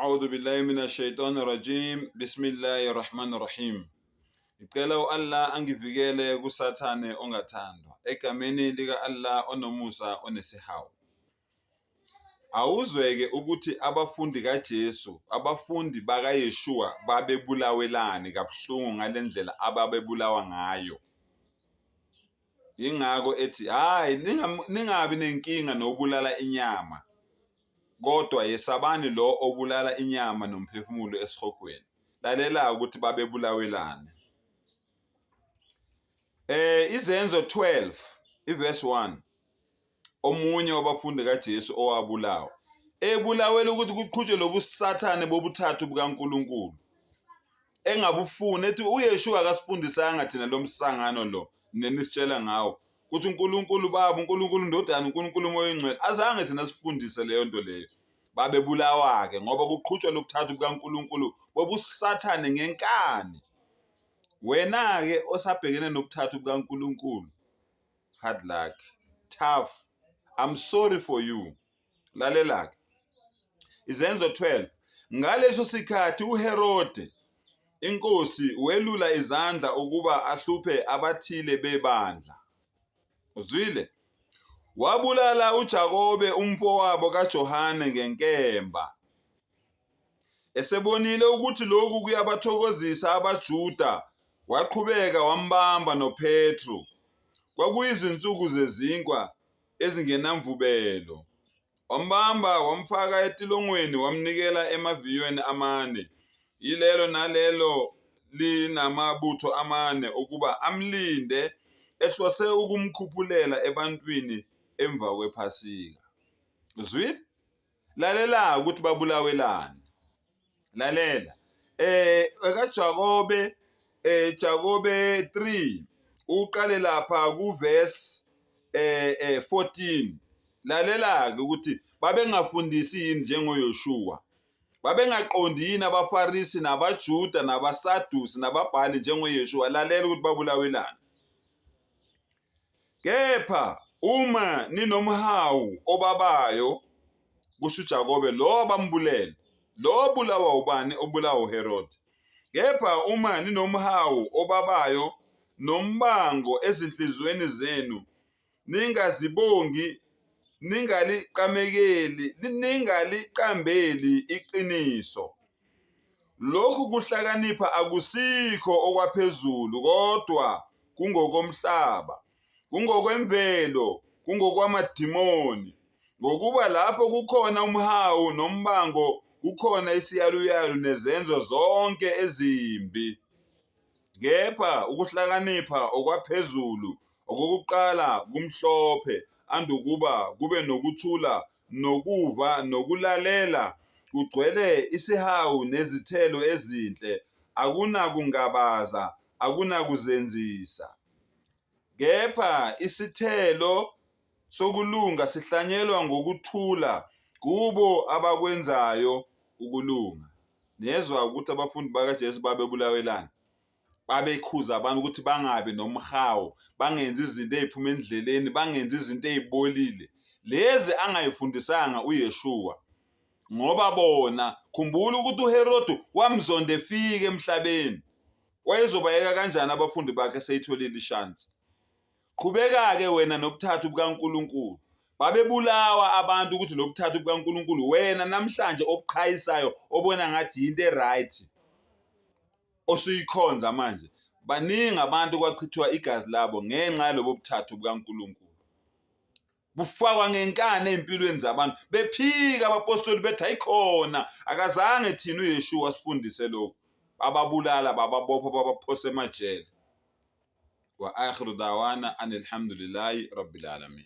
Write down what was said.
A'udhu billahi minash shaitani rajim. Bismillahir Rahmanir Rahim. Ngicela u-Allah angivikele kuSathane ongathandwa. Egameni lika-Allah onomusa onesihawu. Awuzweke ukuthi abafundi kaJesu, abafundi bakaYeshua babebulawelani kabuhlungu ngalendlela ababebulawa ngayo. Yingakho ethi hayi ningabi nenkinga nobulala inyama kodwa yesabani lo obulala inyama nomphefumulo esihogweni. Lalela ukuthi babebulawelani. Izenzo 12 iverse 1 omunye wabafundi kaJesu owabulawa ebulawela ukuthi kuqhutshwe lobusathane bobuthathu bukaNkulunkulu engabufuni ethi uYeshua akasifundisanga thina lo msangano lo nenisitshela ngawo ukuthi uNkulunkulu Baba uNkulunkulu Ndodana uNkulunkulu uMoya oNgcwele azange thina sifundise leyo nto leyo babebulawa-ke ngoba kuqhutshwa lokuthathu kukaNkulunkulu bobusathane ngenkani wena-ke osabhekene nobuthathu bukaNkulunkulu hard luck tough i'm sorry for you lalela-ke izenzo 12 ngaleso sikhathi uHerode inkosi welula izandla ukuba ahluphe abathile bebandla uzwile wabulala uJakobe umfowabo kaJohane ngenkemba Esebonile ukuthi lokhu kuyabathokozisa abaJuda, waqhubeka wambamba noPetru. Kwakuyizinsuku zezinkwa ezingenamvubelo. Wambamba wamfaka etilongweni wamnikela emaviyweni amane, yilelo nalelo linamabutho amane, ukuba amlinde, ehlose ukumkhuphulela ebantwini emva kwePhasika. Uzwile? Lalela ukuthi babulawelani. Lalela. EkaJakobe Jakobe 3 uqale lapha ku verse 14. Lalela ke ukuthi babengafundisi yini njengoYoshua. Babengaqondi yini abaFarisi nabaJuda nabaSadusi nababhali njengoYeshua. Lalela ukuthi babulawelani. Kepha uma ninomhawu obabayo, kusho uJakobe, lo abambulele, lo obulawa ubani obulawa uHerode. Kepha uma ninomhawu obabayo nombango ezinhliziyweni zenu, ningazibongi, ningaliqamekeli, ningaliqambeli iqiniso. Lokhu kuhlakanipha akusikho okwaphezulu kodwa kungokomhlaba, kungokwemvelo, kungokwamadimoni. Ngokuba lapho kukhona umhawu nombango kukhona isiyaluyalu nezenzo zonke ezimbi. Kepha ukuhlakanipha okwaphezulu okokuqala kumhlophe, andukuba kube nokuthula nokuva nokulalela, kugcwele isihawu nezithelo ezinhle, akunakungabaza, akunakuzenzisa. Kepha isithelo sokulunga sihlanyelwa ngokuthula kubo abakwenzayo ukulunga. Niyezwa ukuthi abafundi bakaJesu babebulawelani? Babekhuza abantu ukuthi bangabi nomhawu, bangenzi izinto ey'phuma endleleni, bangenzi izinto ey'bolile. Lezi angayifundisanga uYeshua. Ngoba bona, khumbula ukuthi uHerode wamzonda efika emhlabeni. Wayezobayeka kanjani abafundi bakhe eseyitholile ishansi? Qhubeka-ke wena nobuthathu bukaNkulunkulu. Babebulawa abantu ukuthi lobuthathu bukaNkulunkulu wena namhlanje obuqhayisayo obona ngathi yinto e-right osuyikhonza manje. Baningi abantu kwachithwa igazi labo ngenxa yalobo buthathu bukaNkulunkulu. Bufakwa ngenkani ey'mpilweni zabantu bephika abapostoli bethi ayikhona akazange thina uYeshua asifundise lokhu. Bababulala bababopha babaphosa emajele. Wa akhiru dawana anilhamdulillahi rabbil alamin.